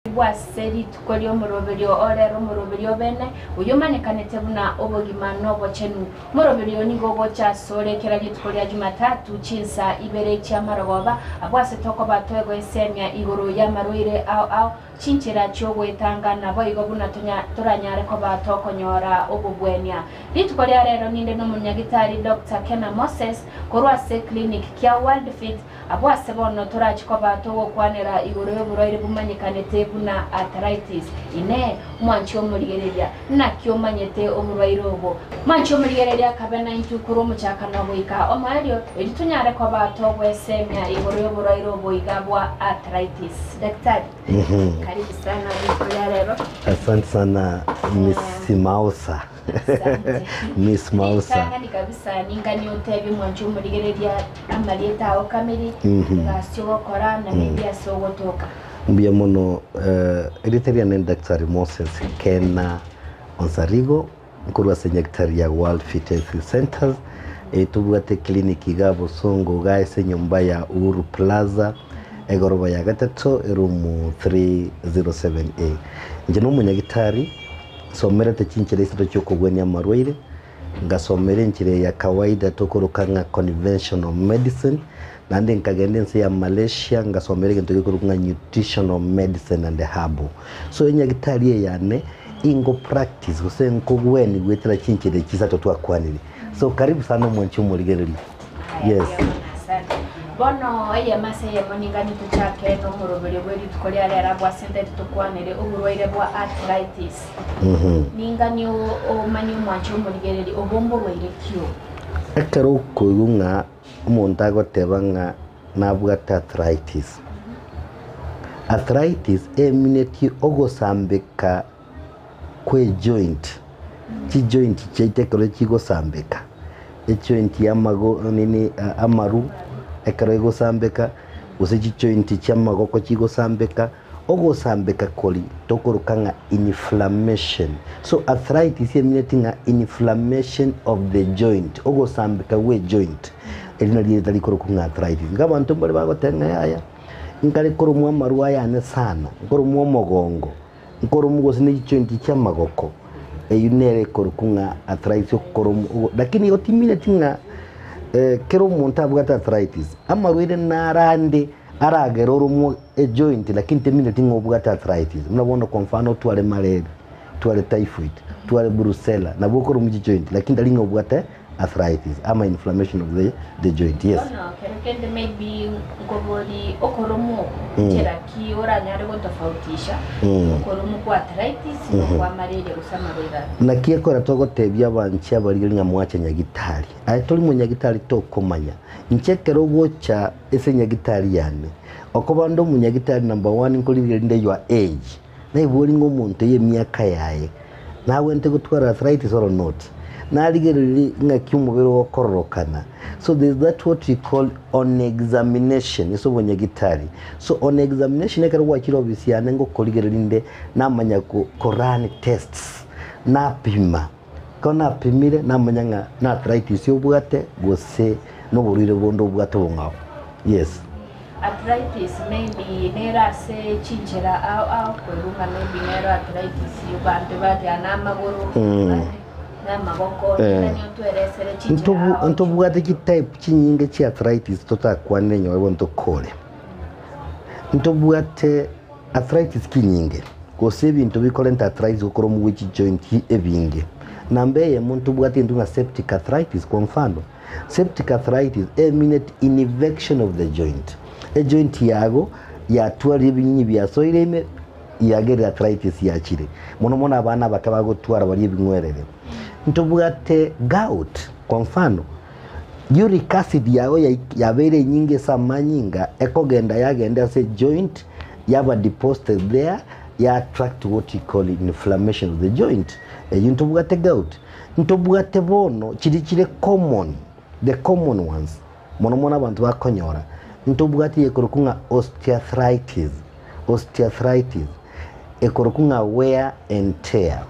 Bw'ase rituko ri'omoroberio o rero omoroberio obene, oyio omanyekanete buna obogima nobochenu. Omoroberio oyo nigo ogocha asore kera rituko ria Jumatatu chinsa ibere chi'amarogoba, abwo ase tokoba twegoesemia igoro y'amarwaire ao ao, chinchera chi'ogoetanga, naboigo buna toranyare koba tokonyora obobwenia. Rituko ria rero ninde nomonyagitari Doctor Kena Moses korwa ase clinic kia World Fit Abwo ase bono torache koba togokwanera igoro y'oborwaire bomanyekanete buna arthritis. Inee! Mwanche omorigereria, naki omanyete oborwaire obo? Mwanche omorigereria kabe naintwe korwa omochakano goika omoerio, erio tonyare koba togwesemia igoro y'oborwaire obo iga bwa arthritis. Daktari, karibu sana rituko ria rero. Asante sana Miss Mausa. Asante. Miss Mausa. Ritang'ani kabisa ninganie otebie mwanche omorigereria Amarieta ao kamiri, egasi ogokora, na maybe ase ogotoka. Mbuya mono erieta riane ni Daktari Moses Kena Onsarigo nkorwa ase nyagetari ya World Fit Health Centers eye tobwate clinic iga Bosongo iga ase enyomba ya Uhuru Plaza egoroba ya gatato eroom 307A. Inche nomonyagitari nsomerete chinchera isato chiokogwenia amarwaire. Ngasomera enchera eye ya kawaida tokoroka ng'a conventional medicine, naende nkagenda ense ya Malaysia ngasomera egento gekorokwa ng'a nutritional medicine and herbal. So enyagitari eye yane ingo practice gose nkogwenia goetera chinchera echi isato twakwanire. So karibu sana omwanchi omorigereria. Aya Yes. mbuya mono asante. Bono eyemo ase eyemo ninganie tochake nomoroberio bwe rituko ria rero abwo ase ntari tokwanere oborwaire bwa arthritis. Ninganie omanye omwanche omorigereria obo mborwaire ki obo. Ekero okoigwa ng'a omonto agoteba ng'a nabwate arthritis, arthritis eminetie ogosambeka kw'ejoint, chijoint chiaito ekero chigosambeka, ejoint y'amago nini amaru ekero egosambeka, gose chijoint chi'amagoko chigosambeka, Ogosambeka koria tokoroka ng'a inflammation. So arthritis emineti ng'a inflammation of the joint, ogosambeka gwe joint. Erio nario erieta rikorokwa ng'a arthritis. Iga abanto mbare bagoteba ng'a yaya, nkare koromwa amarwa aya ane sana, nkoromwa omogongo, nkoromwa gose ne chijoint chi'amagoko, eyio nere ekorokwa ng'a arthritis okoromwa ogo lakini igo timineti ng'a kera omonto abwate arthritis, amarwaire naro ande Aragere oromwo ejoint lakini temineti ng'a obwate arthritis. Buna bono kwa mfano otware malaria, otware typhoid, otware brucella, nabo okoromwa chijoint lakini tari ng'a obwate arthritis ama inflammation of the the joint. Yes. Bono kero kende maybe nkobori okoromwa oko nchera ki oranyare gotofautisha okoromwa kwa arthritis na okwa malaria gose amarwaire ande? Naki ekero togotebia abanchi abarigeri ng'a mwache nyagitari, aye tori monyagitari tokomanya. Inche ekero ogocha Ase enyagitari yane, okoba nde omonyagitari number one nkorigereria rinde your age, naigwori ng'a omonto oyo emiaka yaye nagwenerete gotwara arthritis or not, narigereria ng'aki omobere ogokororokana, so there is that what we call on examination ase obonyagitari. So on examination ekero gwachire ofisi yane ngokorigereria rinde namanya ko ko run tests, napima. Ekero napimire namanya ng'a na arthritis obwate gose noborwaire bonde obwate obong'ao. Yes. Arthritis maybe nere ase chinchera ao ao koigwa ng'a maybe nero arthritis abanto baria na amagoro bande na amaboko Eh. nani otweresere chinchera Ntobu- ao ao Ntobwate chitype chinyinge chia arthritis totakwanire nyowe bono tokore. Ntobwate Arthritis kinyinge, gose ebinto bikorenta arthritis gokora omogwe chijoint ebinge. Namba eyemo ntobwate egento ng'a septic arthritis kwa mfano, septic arthritis emineti infection of the joint. Ejoint yago yatwarire ebinyinyi biasoire ime yagerire arthritis yachire. Mono mono abana abake bagotwara baria ebing'werere. Ntobwate gout kwa mfano, uric acid yago yabeire enyinge ase amanyinga ekogenda yagenda ase ejoint yaba deposited there ya attract what we call inflammation of the joint eyio ntobwate gout ntobwate bono chiria chire common the common ones mono mono abanto bakonyora ntobwate eyekorokwa ng'a osteoarthritis osteoarthritis ekorokwa ng'a wear and tear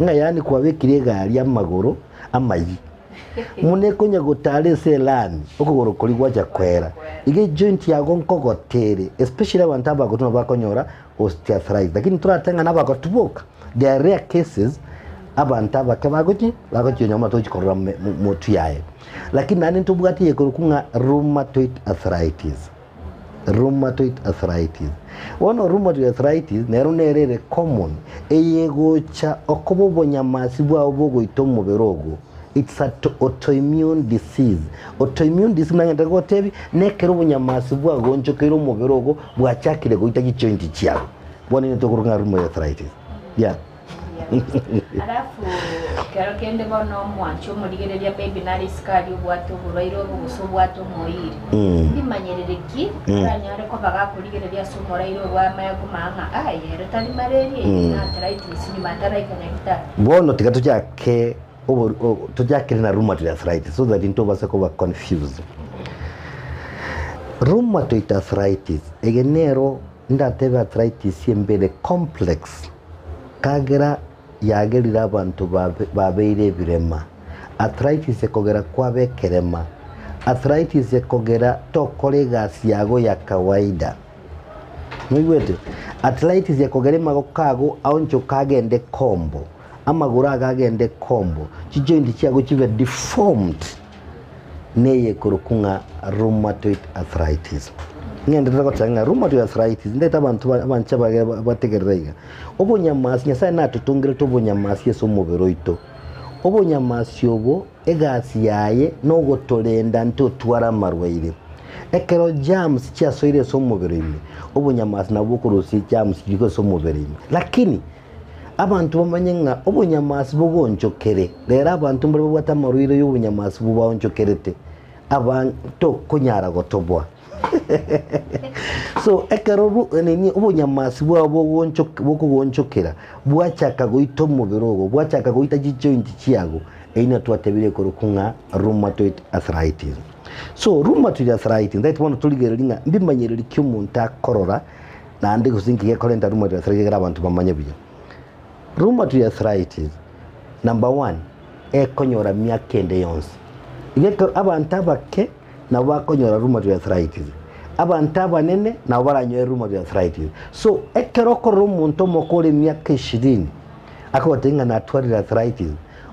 ng'a yaani kwabekire egari amagoro amayia. Muna ekonya gotara ase elami, okogoro koria gwacha koera. Iga ejoint yago nkogote ere, especially abanto abagotu nabo bakonyora osteoarthritis. Lakini toratebe ng'a nabagotu boka, there are rare cases abanto abake bagochi bagochi onyora tochi korora motwe yaye. Lakini naende ntobwate eyekorokwa ng'a rheumatoid arthritis. Rheumatoid arthritis. Bono rheumatoid arthritis nero nere ere common, eyegocha okoba obonyamasi bwao bogoita omobere ogo. It's a autoimmune disease. Autoimmune disease buna ng'ende gotebia, nekero obonyamasi bwagonchokeire omobere ogo bwachakire goita chijoint chiago. Bono eye tokoroka ng'a rheumatoid arthritis. Yeah. Alafu kero kende bono omwanchi omorigereria maybe nare isiko aria obwate oborwaire obo gose obwate omoiri, mbimanyerere ki aranyare koba gakorigereria ase omoraire obo amanye komanya ng'a aye ere tari malaria eye na arthritis nyuma ataraika nyagetari. Bono tiga tochake obo o- tochakere na rheumatoid arthritis so that ntobase koba confused. Rheumatoid arthritis, eye nero ndatebe arthritis embere complex. Kagera yagerire abanto babeire ebirema. Arthritis ekogera kwaba ekerema. Arthritis ekogera tokora egasi yago ya kawaida. Noigwete? Arthritis ekogera emagoko ago aonchoke agende kombo, amagoro ago agende kombo, chijoint chiago chibe deformed. Neye ekorokwa ng'a rheumatoid arthritis. Ng'enderere goteba ng'a rheumatoid arthritis ndete abanto ba abanche abage bategerere iga. Obonyamasi Nyasaye natotongerete obonyamasi ase omobere oito. Obonyamasi obo egasi yaye nogotorenda ntotware amarwaire. Ekero germs chiasoire ase omobere ime, obonyamasi nabwo bokorusia germs chiria ase omobere ime. Lakini. Abanto bamanye ng'a obonyamasi bogonchokere. Rero abanto mbare babwate amarwaire y'obonyamasi bobaonchokerete, aba tokonyara gotoboa. So ekero ru nini obonyamasi bwao bogoncho bokogonchokera, bwachaka goita omobere ogo, bwachaka goita chijoint chiago, eyio nigo twatebire ekorokwa ng'a rheumatoid arthritis. So rheumatoid arthritis, ntaete bono torigereria ng'a mbimanyereri ki omonto akorora. Naende gose inki gekorenta rheumatoid arthritis ekero abanto bamanye buya. Rheumatoid arthritis number one, ekonyora miaka ende yonsi. Iga ekero abanto abake nabo bakonyora rheumatoid arthritis, abanto abanene nabo baranyore rheumatoid arthritis. So ekero okorora omonto omoke ore emiaka ishirini akogotebia ng'a natwarire arthritis,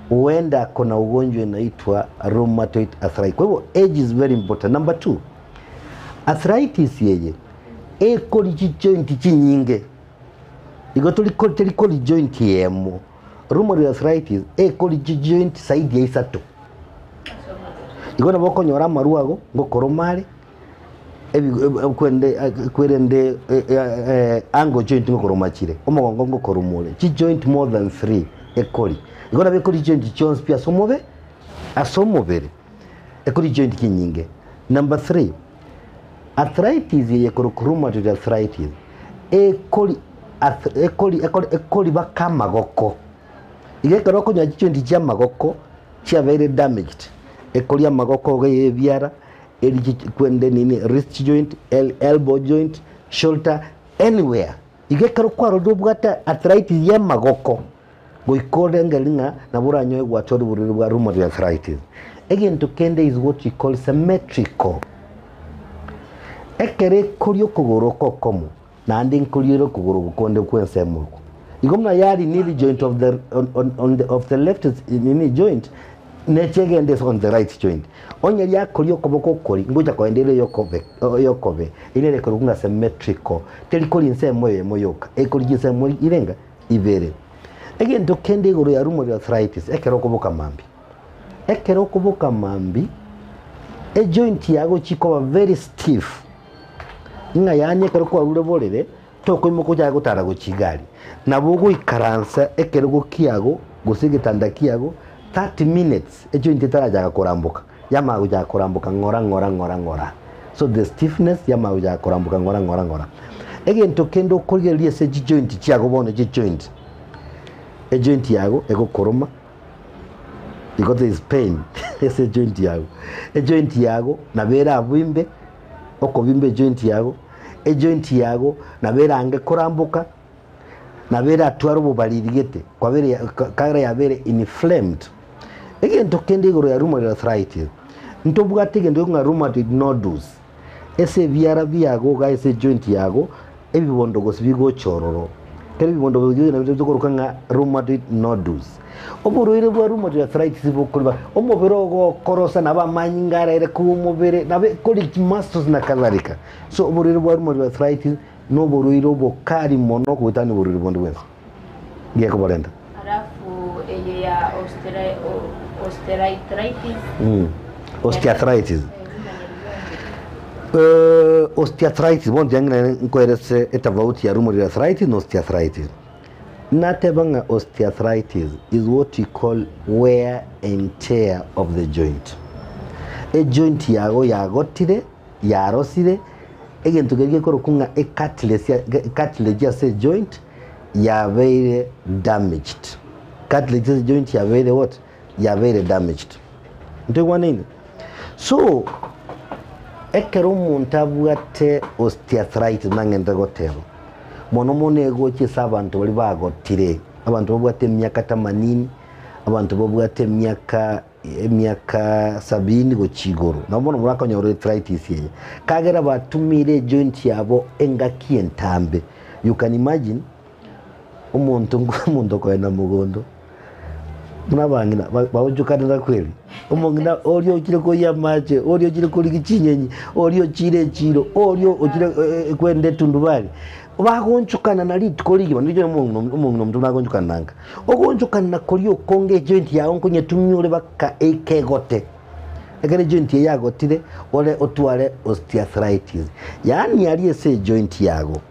huenda akona ugonjwa inaitwa rheumatoid arthritis. Kwa hivyo age is very important. Number two, arthritis eye Ekori chijoint chinyinge, igo tori ko teri kori joint eyemo. Rheumatoid arthritis ekori chijoint zaidi ya isato. Igo nabo okonyora amarwa ago ngokoroma are, ebi kwende kwerende ankle joint ngokoroma chire, omogongo ngokoroma ore, chijoint more than three ekori. Igo nabo ekori chijoint chionsi pi ase omobe ase omobere, ekori chijoint chinyinge. Number three. Arthritis eye ekorokwa rheumatoid arthritis ekori arth ekori ekori ekori baka amagoko. Iga ekero okonyora chijoint chia amagoko chiabeire damaged, ekori amagoko iga ya ebiara, eri chi kwende nini wrist joint, el elbow joint, shoulder, anywhere. Iga ekero kwarorire obwate arthritis ya amagoko, goika orengeri ng'a nabo oranyore gwachora oborwaire bwa rheumatoid arthritis. Egento kende is what we call symmetrical. Ekero ekoria okogoro oko okomo, naende nkoria ere okogoro oko konde kwa ensemo oko. Igo buna yari niri joint of the on, on, on the, of the left nini joint, neche egende ase on the right joint. Onye riakoria okoboko okori, ngocha koenda ere eyokobe eyokobe, eyio nere ekorokwa ng'a symmetrical. Teri koria ensemo eyemo yoka, ekoria chinsemo irenga ibere. Egento kende igoro ya rheumatoid arthritis, ekero okoboka mambia, ekero okoboka mambia, ejoint yago chikoba very stiff, ng'a yaani ekero kwarure borere, tokoimoka ochake gotara gochia igari. Nabo ogoikaransa ekerogo kiago, gose egetanda kiago, 30 minutes, ejoint etarachaka koramboka, yamanya gochaka koramboka ng'ora ng'ora ng'ora ng'ora. So the stiffness yamanya gochaka koramboka ng'ora ng'ora ng'ora. Egento kende okorigereria ase chijoint chiago bono chijoint, ejoint yago egokoroma, igo there is pain ase ejoint yago. Ejoint yago nabo erabimbe, okobimba ejoint yago, ejoint yago nabo erange koramboka, nabo eratware obobariri gete, kwabere kagera yabeire inflamed. Egento kende igoro ya rheumatoid arthritis, ntobwate egento gekong'a rheumatoid nodules, ase ebiara biago iga ase ejoint yago, ebibondo gose bigocha ororo. Ekero ebibondo bigocha nabio tokoroka ng'a rheumatoid nodules. Oborwaire bwa rheumatoid arthritis bokoriba omobere ogo okorosa nabo amanyinga araire korwa omobere, nabo ekori muscles na kadhalika. So oborwaire bwa rheumatoid arthritis na oborwaire obokari mono goetania oborwaire bonde bwensi. Gekoborenta. Alafu eye ya osteoarthritis. Osteoarthritis. Osteoarthritis bono tiga ng'ina nkoerese etofauti ya rheumatoid arthritis na osteoarthritis. Nateba ng'a osteoarthritis is what we call wear and tear of the joint. Ejoint yago yagotire, yarosire, egento keria gekorokwa ng'a ecartilage cartilage ase ejoint yabeire damaged. Cartilage ase ejoint yabeire what? Yabeire damaged. Ntoigwanaine? So, ekero omonto abwate osteoarthritis nang'ende goteba, mono mono egocha ase abanto baria bagotire, abanto babwate emiaka themanini, abanto babwate emiaka emiaka sabini gochia igoro, nabo bono morakonyora arthritis eye, kagera batumire ejoint yabo engaki entambe. You can imagine, omonto omonto okoenda mogondo, buna abang'ina bagochokanera kweri, omong'ina oria ochire koiyia amache, oria ochire korigia chinyenyi, oria ochire echiro, oria ochire kwenda etundubari, bagoonchokana na rituko rigima, riria omong'ina omong'ina omonto nagoonchokana nanka. Ogoonchokana koria okonge ejoint yago nkonyetumia ore baka ekegote. Ekero ejoint eye yagotire, ore otware osteoarthritis. Yaani aria ase ejoint yago,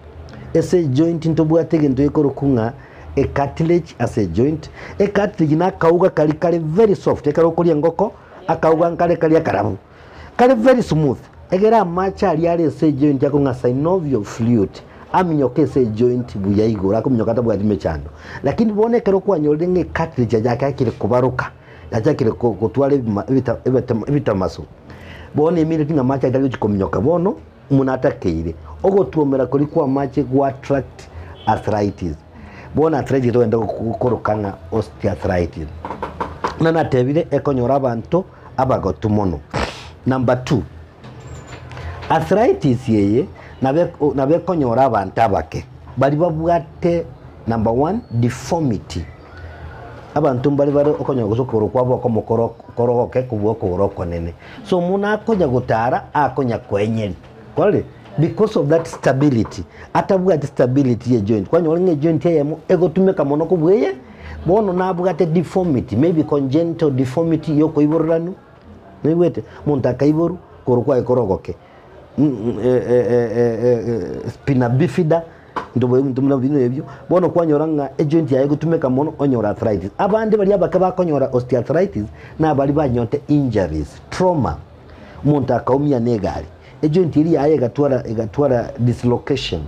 ase ejoint ntobwate egento gekorokwa ng'a ecartilage ase ejoint, ecartilage na akauga karia kare very soft, ekero okoria engoko, akauga nkare karia akarabu, kare very smooth, egere amache aria are ase ejoint akong'a synovial fluid, aminyoke ase ejoint buya igoro, akominyoka atabwati mechando. Lakini bono ekero kwanyorire ng'a ecartilage yachakire kobaroka, yachakire gotwara ebima ebita ebitama ebitamaso, bono emineti ng'a amache aria tari gochia kominyoka bono, buna atakeire. Ogotwomera koria kwa amache gwa attract arthritis. Bono arthritis togende koroka ng'a osteoarthritis. Buna natebire ekonyora abanto abagotu mono. Number two, arthritis eye nabo nabo ekonyora abanto abake baria babwate number one deformity. Abanto mbare bare okonyora gose okogoro kwabo okomo koro korogoke kobua okogoro okonene. So omonto akonya gotara akonya koenyeria kwarorire because of that stability atabwati stability ye joint kwanyora ng'a ejoint eyemo egotumeka mono kobua eye bono nabwate deformity maybe congenital deformity ya okoiboreranu noigwete omonto akaiborwa okogoro kwaye korogoke spina bifida Ntoboe buna bino ebio, bono kwanyora ng'a ejoint yaye egotumeka mono onyore arthritis. Abande baria abake bakonyora osteoarthritis nabaria banyorete injuries, trauma, omonto akaumia na egari, ejoint eria yaye egatwara egatwara dislocation.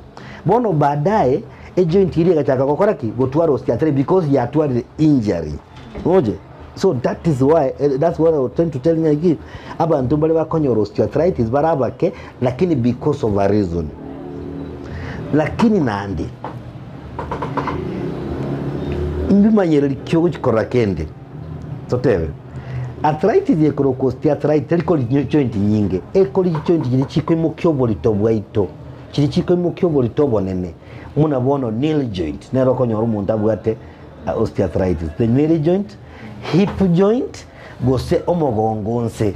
Bono baadaye ejoint eria egachaka gokora ki? Gotwara osteoarthritis because yatwarire injury. Roche? So that is why that's what I was trying to tell ng'a ki, abanto mbare bakonyora osteoarthritis bare abake lakini because of a reason. Lakini naende mbimanyereri ki ogochi korora kende totebe arthritis ekorokwa osteoarthritis teri kori joint nyinge ekori chijoint chiria chikoimokia oborito bwaito chiria chikoimokia oborito obonene buna bono knee joint nere okonyora omonto abwate osteoarthritis the knee joint, hip joint gose omogongo onse.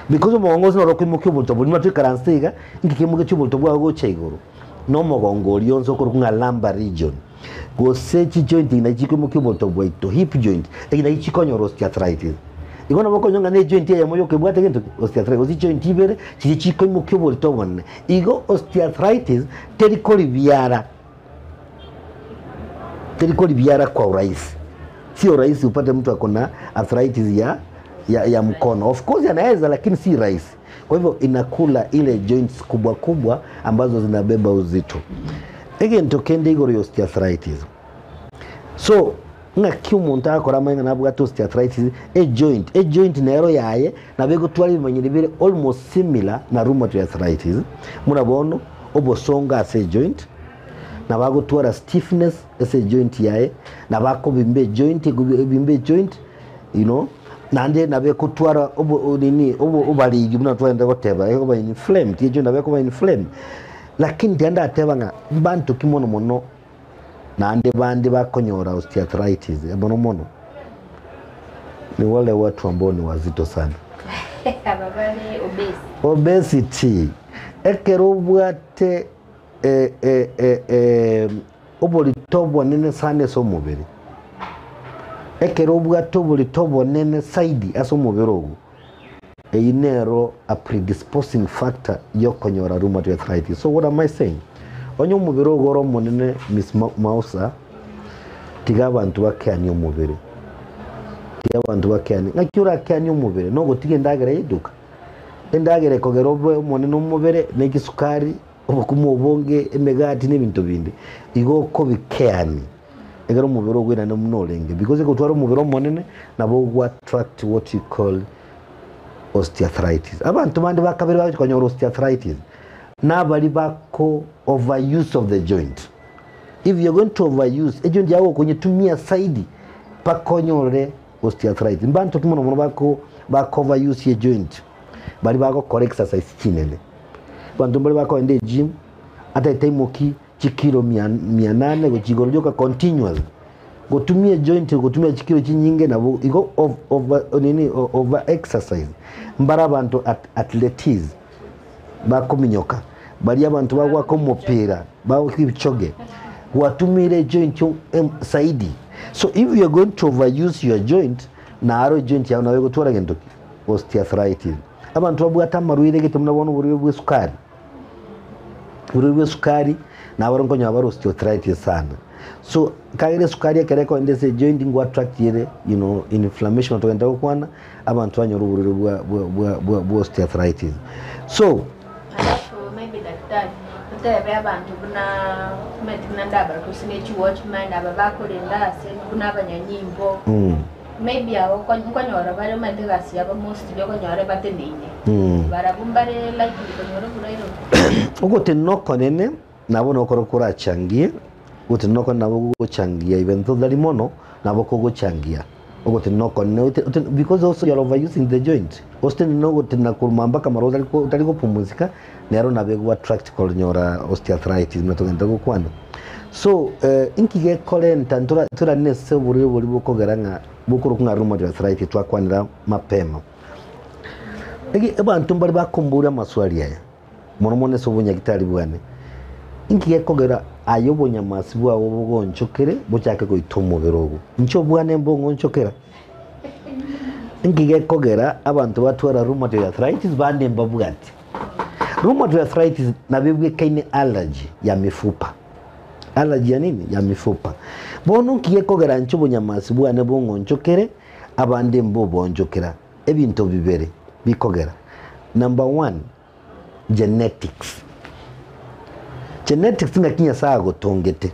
Because omogongo onse noro okoimokia oborito boria buna toikaranse iga, inki keimoketie oborito bwago gocha igoro? Na omogongo oria onse okorokwa ng'a lumbar region. Gose chijoint nachi chikoimokia oborito bwaito, hip joint, eki nachi chikonyora osteoarthritis. Igo nabo okonyora ng'a na ejoint eyemo yoka ebwate gento ki? Osteoarthritis. Gose chijoint ibere chiria chikoimokia oborito obonene. Igo osteoarthritis teri koribiara. Teri koribiara kwa urahisi. Sio rahisi upate mtu ako na arthritis ya, ya, ya mkono. Of course anaweza lakini si rahisi. Kwa hivyo inakula ile joints kubwa kubwa ambazo zinabeba uzito. Egento kende igoro ya osteoarthritis. So ng'aki omonto agakora amanye ng'a nabwate osteoarthritis, ejoint, ejoint nero yaye nabo egotwara ebimanyero bire almost similar na rheumatoid arthritis, buna bono obosongo ase ejoint, nabo agotwara stiffness ase ejoint yaye, nabo akobimba ejoint, ebimba ejoint you know. Naende nabo ekotwara obo nini obo obariri buna twaende goteba ekoba inflamed ejoint nabo ekoba inflamed. Lakini tiga ndateba ng'a mbanto ki mono mono naende bande bakonyora osteoarthritis mono mono ni wale watu ambao ni wazito sana. Aba bare obese. Obesity, ekero obwate oborito obonene sana ase omobere, ekero obwate oborito obonene zaidi ase omobere ogo, eyio nero a predisposing factor ya okonyora rheumatoid arthritis. So what am I saying? Onye omobere ogo ore omonene Miss Mausa, tiga abanto bakeanie omobere, tiga abanto bakeanie. Ng'aki orakeanie omobere? Nogotiga endagera ya eduka? Endagera ekogera obe omonene omobere na egesukari, Obokima obonge, emegati na ebinto binde, igo okobikeani ekero omobere ogoirana buna orenge because egotwara omobere omonene nabo ogo attract what you call osteoarthritis. Abanto bande ba kabere bagochi konyora osteoarthritis nabari bako overuse of the joint. If you're going to overuse, ejoint yago okonyetumia zaidi mpaka onyore osteoarthritis. Mbanto ki mono mono bako bako overuse ejoint? Baria bagokora exercise chinene. Abanto mbare bakogenda egym, atagete aimoki chikilo mia mia nane gochia igoro rioka continually, gotumia ejoint gotumia chikilo chinyinge nabo igo ov over nini over exercise. Mbare abanto at athletes bakominyoka, baria abanto bagoaka omopira ba kipchoge, gwatumire ejoint em zaidi. So if you are going to overuse your joint, naro ejoint yago nabo egotwara gento ki? Osteoarthritis. Abanto babwate amarwaire gete buna bono oborwaire bw'esukari, oborwaire bw'esukari nabaro nkonyora bare osteoarthritis sana. So ekagera esukari ekero ekoenda ase ejoint nigo attract ere you know inflammation togenda gokwana, abanto banyora oborwaire bwa bwa bwa bwa bwa osteoarthritis. So. Alafu maybe daktari, totebe abanto buna omanyete buna ndabara gose ne chiwatchman aba bakorenda ase buna abanyanyimbo. Maybe abo nkonyora bare omanyete egasi yabo mostly okonyora bateneine. Barabwo mbare likely konyora oborwaire obo. Ogotenena okonene nabo nokoro korachangie, ogotenena okonene nabo gogochangia even though tari mono, nabo kogochangia ogotenena okonene ote ote because also you are overusing the joint, otenene ogotenena korwa mpaka amara otari ko otari gopumuzika, nero nabo ego attract konyora osteoarthritis buna togente gokwana. So inki gekorenta ntora torarine ase oborwaire boria bokogera ng'a bokorokwa ng'a rheumatoid arthritis twakwanera mapema. Egi abanto mbare bakomboria amaswali aya, mono mono ase obonyagitari bwane, inki gekogera aye obonyamasi bwao bogonchokere bochake goita omobere ogo? Inche obwane mbong'onchokera? Inki gekogera abanto batwara rheumatoid arthritis bande mbabwati? Rheumatoid arthritis nabo ebwekaine allergy ya mifupa. Allergy ya nini? Ya mifupa. Bono nki gekogera inche obonyamasi bwane bong'onchokere abande mbobonchokera? Ebinto bibere bikogera. Number one, genetics. Genetics ng'aki Nyasaye agotongete.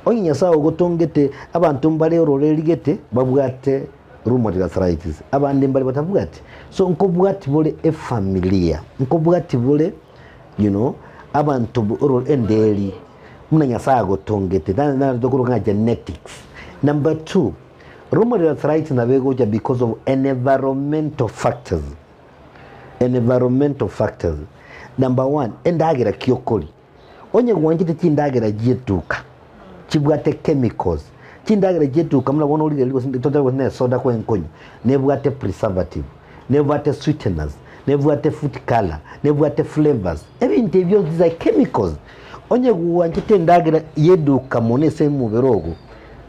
Onye Nyasaye ogotongete abanto mbare ororeri gete babwate rheumatoid arthritis, abande mbare batabwati. So nkobwati bore efamilia, nkobwati bore you know abanto oro enderi buna Nyasaye agotongete that naro tokoroka ng'a genetics. Number two, rheumatoid arthritis nabo egocha because of environmental factors. Environmental factors. Number one, endagera ki okoria. Onye gwanchete chindagera chi'etuka chibwate chemicals, chindagera chi'etuka buna bono origereria gose totebe gose na esoda kwenkonywa, nebwate preservative, nebwate sweeteners, nebwate food colour, nebwate flavours, ebinto ebi bionsi these are chemicals. Onye gwanchete endagera y'eduka mono ase omobere ogo,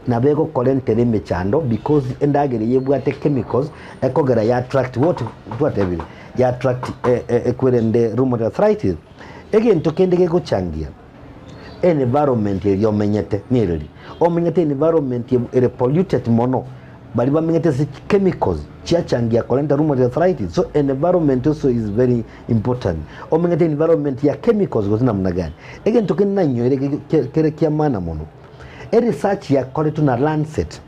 nabo egokorentera emechando because endagera eye ebwate chemicals ekogera ya attract what twatebire ya attract ekwerende rheumatoid arthritis. Egento kende gegochangia environment eria omenyete nereri, omenyete environment ere polluted mono, baria bamenyete ase chemicals chiachangia korenta rheumatoid arthritis, so environment also is very important. Omenyete environment ya chemicals gose namna gani. Egento kende nainyoire kere kia maana mono, eresearch yakoretwe na Lancet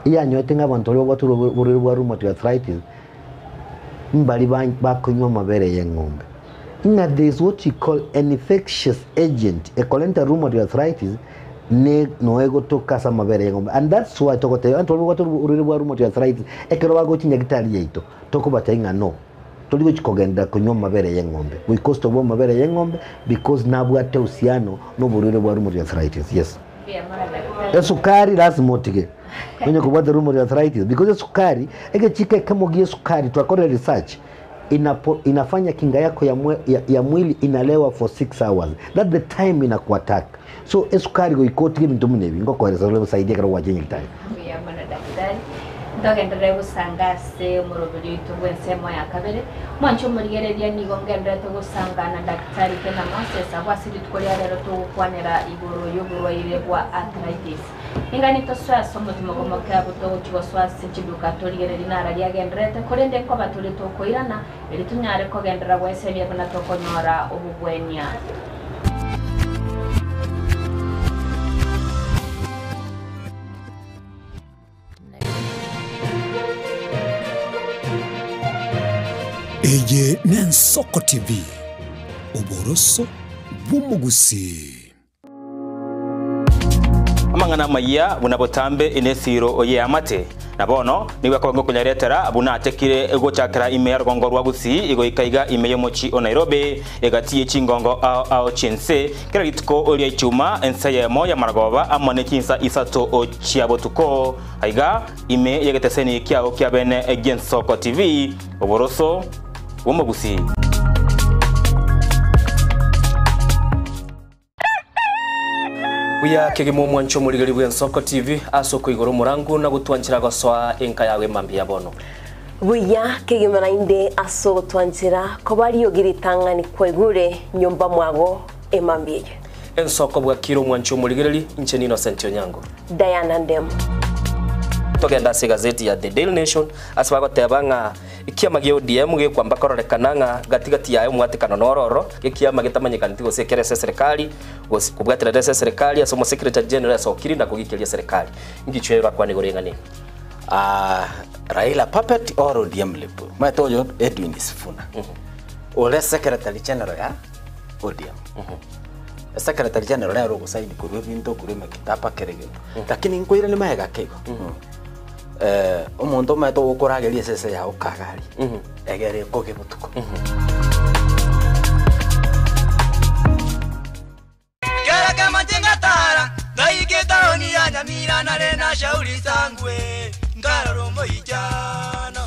eyanyorete ng'a abanto baria babwate oborwaire bwa rheumatoid arthritis mbari bakonywa amabere y'eng'ombe, ng'a there is what we call an infectious agent ekorenta rheumatoid arthritis. Ne noe egotoka ase amabere y'eng'ombe and that's why togoteba abanto baria babwate oborwaire bwa rheumatoid arthritis ekero bagochia nyagetari yaito tokobatebia ng'a no tori gochia kogenda konywa amabere y'eng'ombe goika ostobwe amabere y'eng'ombe because nabwate uhusiano na oborwaire bwa rheumatoid arthritis yes. Mbuya mono daktari. Esukari lasima otige onye kobwate rheumatoid arthritis because esukari egechiko ekemo gia esukari twakorire research inapo inafanya kinga yako ya, mwe, ya, ya mwili inalewa for 6 hours that the time inakuattack so esukari goika otige ebinto buna ebi ngokoeresa ore osaidie ekero gwacha nyagetari. Mbuya mono daktari. Ntogenderere gosanga ase omoroberi oito bw'ensemo ya kabere. Mwanche omorigereria nigo ngendererete gosanga na Daktari Kena Moses abwo ase rituko ria rero togokwanera igoro y'oborwaire bwa arthritis. Ningani tosoe ase omotimoko moke abwo togochia gosoa ase chiduka torigererie nara riagendererete, korende nkoba tore tokoirana, erio tonyare kogenderera gwesemia buna tokonyora obogwenia. Eye n'Ensoko TV, oboroso bw'omogusii. Amang'ana amayia buna botambe nesiro y'eamate, na bono nigo akoba ngokonyaretera buna atekire gochakera ime ya rogongo rwa Gusii goika iga ime y'omochie o Nairobi, egati ye chingongo ao ao chi'ense, kera rituko ria Ichuma ense eyemo y'amaragoba amo ne chinsa isato chia botuko, aiga ime y'egeteseni kiao kia bene gi'Ensoko TV, oboroso bw'omogusii. Buya kegima omwancho omorigeri bw'Ensoko TV ase okoigora omorangu na gotwanchera gosoa enka yago emambia ya bono. Buya kegima naende ase ogotwanchera koba riogi ritang'ani kwaigure nyomba mwago emambia eye. Ensoko bwakire omwancho omorigereri, inche n'Innocent Onyango. Diana Ndemo. Togende ase egazeti ya The Daily Nation ase bagoteba ng'a Ekiama gia ODM gekwamba kororekana ng'a gati gati yaye omwatekano noro oro, gekiama getamanyekaneti gose ekere ase eserekari, gose kobwaterera ase eserekari ase omosekretary general asokiri na kogikeria eserekari. Ingichwe orakwane igoro y'eng'ana eye? Ah, Raila puppet or ODM lip. Omanyete oyo Edwin Sifuna. Ore secretary general ya ODM. Secretary general nere ogosaini korwa ebinto korwa emekitaba kere egento. Lakini nkoirania magega ake igo. Omonto omanyete ogokorageria esese yao kagari, egere ekoge botuko. Kera kemanche ngatara, ngaika etaoni ya Nyamira nare na Shauri Sangwe, nkarora omoichano.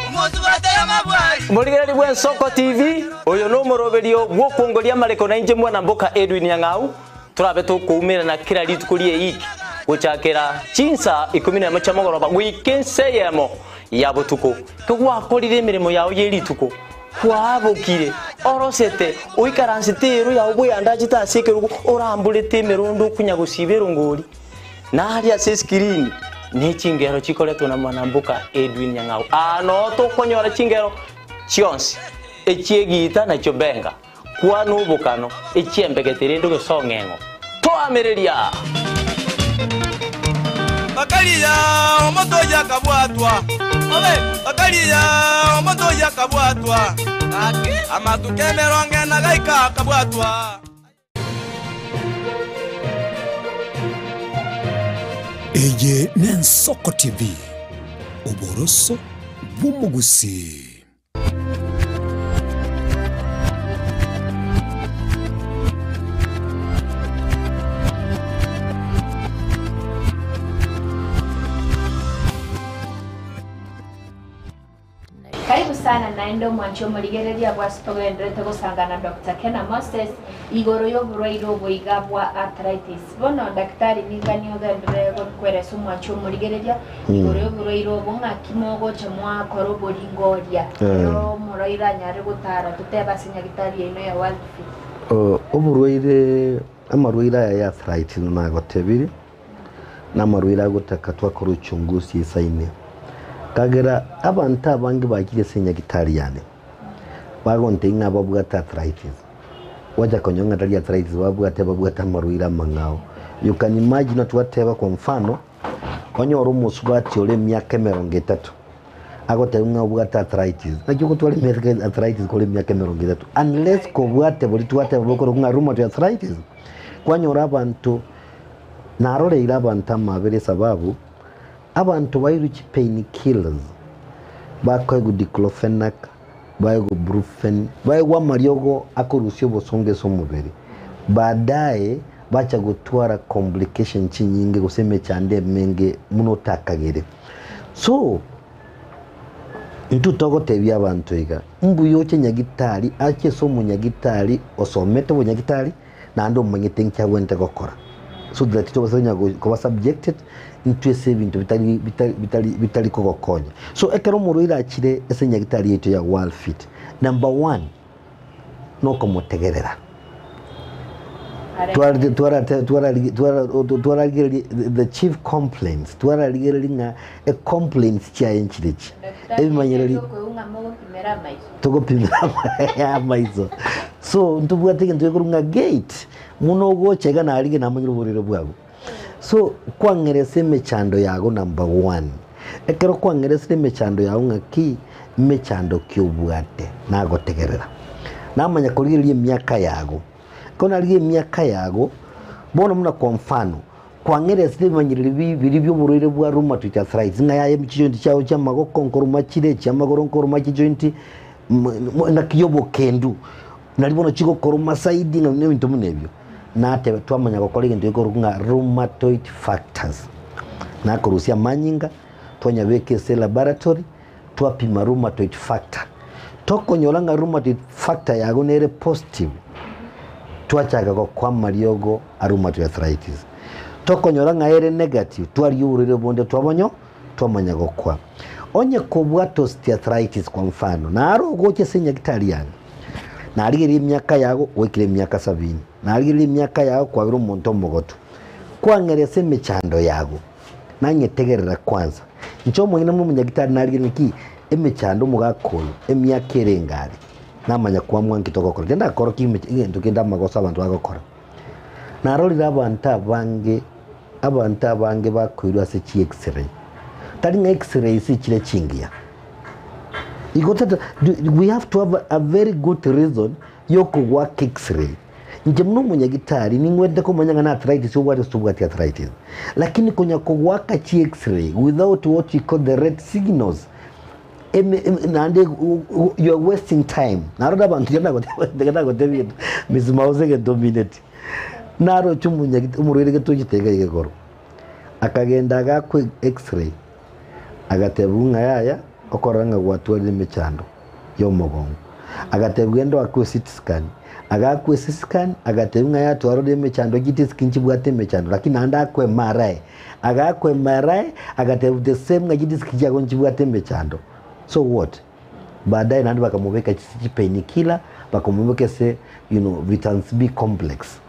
Omosubati amabwari. Morigereria bw'Ensoko TV, oyo nomoroberio bw'okwongoria amareko na inche mwana mboka Edwin Nyang'au, Torabe tokoumerana kera rituko ri'eiki, gochakera chinsa ikomi nemo chia mogoroba goika ensa eyemo ya botuko. Kegwakorire emeremo yao ye rituko, kwabokire, orosete, oikaransete eero yao bweyandachete ase ekerogo, oramborete emerondo okonya gosiba erongori, na aria ase eskirini ne chingero chikoretwa na mwanamboka Edwin Nyang'au. Aa noo tokonyora chingero chionsi, echi'egiita na chiobenga. Kwana obokano, echiembegete rende ogesong'eng'o. Toamereria! Bakaria omonto oyio akabwatwa, bakaria omonto oyio akabwatwa, amatuko emerongo ena gaika akabwatwa. Eye n'Ensoko TV, oboroso bw'omogusii. Karibu sana naende omwanchi omorigereria bw'ase togendererete gosanga na Doctor Kena Moses igoro y'oborwaire obo iga bwa arthritis. Bono daktari ningani ogenderere gokweresa omwanchi omorigereria Igoro y'oborwaire obo ng'aki mogocha mwakora oboringoria, ekero omorwaire anyare gotara totebe ase nyagitari yaino ya World Fit. Oborwaire, amarwaire aya ya arthritis nagotebirie, namarwaire agotaka twakora uchunguzi esaine. Kagera abanto abange bachire ase enyagitari yane, bagontebia ng'a babwate arthritis. Gwacha konyora ng'a tari arthritis babwate, babwate amarwaire amang'ao. You can imagine twateba kwa mfano, Onyore omosubati ore emiaka emerongo etato agotebia ng'a obwate arthritis, naki ogotwara emiaka arthritis kore emiaka emerongo etato unless kobwate boria twateba bokorokwa ng'a rheumatoid arthritis. Kwanyora abanto Naroreire abanto amabera esababu abanto bairwe chi pain killers, bakoegwa diclofenac, baegwa brufen, baegwa amariogo akorusia obosongo ase omobere, baadaye bacha gotwara complication chinyinge gose emechando emenge buna otakagere. So, intwe togotebia abanto iga, mbuya oche nyagitari, ache ase omonyagitari osomete obonyagitari, naende omanyete inki agwenerete gokora, so that tobasa konya koba subjected intwe ase ebinto bitari bitari bitari bitari kogokonya. So ekero omorwaire achire ase enyagitari yaito ya World Fit, number one, nokomotegerera. Twara twara twara twara twararigereria the chief complaints, twararigereria ng'a ecomplaints chiaye nchirechi, ebimanyereri. Togopimera amaiso. So ntobwate egento gekorwa ng'a gate, buna ogocha iga narigia namanyire oborwaire bwago. So kwang'eresa emechando yago number one, ekero kwang'eresire emechando yago ng'aki, emechando ki obwate nagotegerera. Namanya korigereria emiaka yago, ekero narigia emiaka yago, bono buna kwa mfano, Kwang'eresire ebimanyereri bibiri bi'oborwaire bwa rheumatoid arthritis, ng'a yaye chijointi chiao chi'amagoko nkoruma chire, chi'amagoro nkoruma chijointi, engaki y'obokendu, nari bono chigokoruma zaidi ng'a ebinto buna ebio. Nateba twamanya gokora egento gekorokwa ng'a rheumatoid factors. Nakorusia amanyinga, twanyabeka ase elaboratory, twapima rheumatoid factor. Tokonyora ng'a rheumatoid factor yago nere positive, twachaka gokoa amariogo a rheumatoid arthritis. Tokonyora ng'a ere negative, twarigia oborwaire bonde twabonyo, twamanya gokoa. Onye kobwate osteoarthritis kwa mfano, naro ogocha ase enyagitari yane, narigereria emiaka yago gwaikire emiaka sabini, narigereria emiaka yago kwabire omonto omogotu, kwang'era ase emechando yago, Nanyetegerera kwanza. Inche omonyene buna omonyagitari narigereria naki emechando omogaka oyo emiaka ere engare namanya koamua nki togokora. Kende ndakorokia emecha egento kende amagoso abanto bagokora. Narorire abanto abange abanto abange bakoirwa ase chi x-ray. Tari ng'a x-ray ase chire chingiya. Igo tata we have to have a very good reason yokogoaka x-ray. Inche buna omonyagitari ningwenerete komanya ng'a na arthritis obwate gose tobwati arthritis. Lakini konya kogoaka chi x-ray without what you call the red signals, eme eme naende you are wasting time. Narora abanto ekero nagoteba ekero nagotebia egento Miss Mausa egento omineti, naroche omonyagit omorwaire gete ochete iga iga igoro, akagenda agaakwa x-ray, agatebigwa ng'a yaya, okorora ng'a gwatwarire emechando. y'omogongo. Agatebigwa genda oakwe CT scan. Agaakwa CT scan, agatebigwa ng'a yatwarorire emechando chidisc nchibwate emechando lakini naende akwe MRI. Agaakwa MRI, agatebigwa the same ng'a chidisc chiago nchibwate emechando. So what? Baadaye naende bakamobeka chi pain killer, bakamobeka ase you know vitamins B complex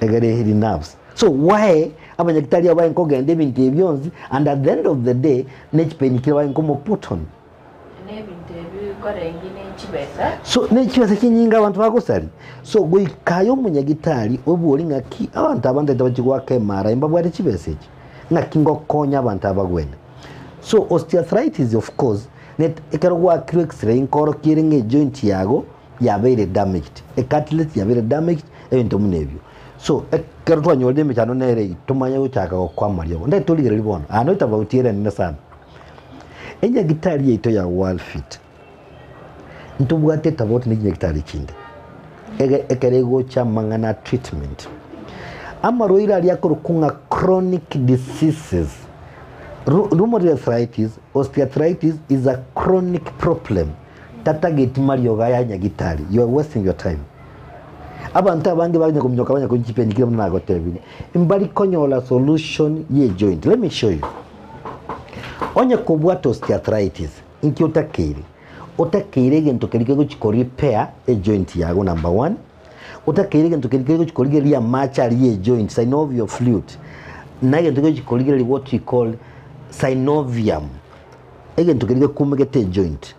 egere eri nerves. So why abanyagitari aba baye nkogenda ebinto ebi bionsi and at the end of the day ne chipain killer baye nkomo put on. Nebinto ebi korenge ne chibesa. So ne chibesa chinyinge abanto bagosaria. So goika aye omonyagitari obori ng'aki abanto aba ntaete bachie goaka MRI mbabwate chibesa echi, ng'aki ngokonya abanto aba bagwene. So osteoarthritis of course net ekero gwakirwe x-ray nkorokia ere ng'a ejoint yago yabeire damaged, ecartilage yabeire damaged, ebinto buna ebio. So ekero twanyorire emechando nere eyio, tomanye gochaka gokoa amariogo. Ntaete torigereria bono, aa notabauti ere enene sana. Enyagitari yaito ya Worldfit ntobwate etabauti ne chinyagitari chinde ege ekero egocha amang'ana a treatment. Amarwaire aria akorokwa ng'a chronic diseases, ru rheumatoid arthritis, osteoarthritis is a chronic problem tatageti mariogo aya nyagitari, you are wasting your time. Abanto abange banya kominyoka banya konywa chipainkiller buna nagotebirie, mbari konyora solution ye joint. Let me show you. Onye kobwate osteoarthritis, inki otakeire? Otakeire egento keria kegochi ko repair ejoint yago number one, otakeire egento keria kegochi korigereria amache aria ye ejoint, synovial fluid, na egento kegochi korigereria what we call synovium, egento keria gekumegete ejoint,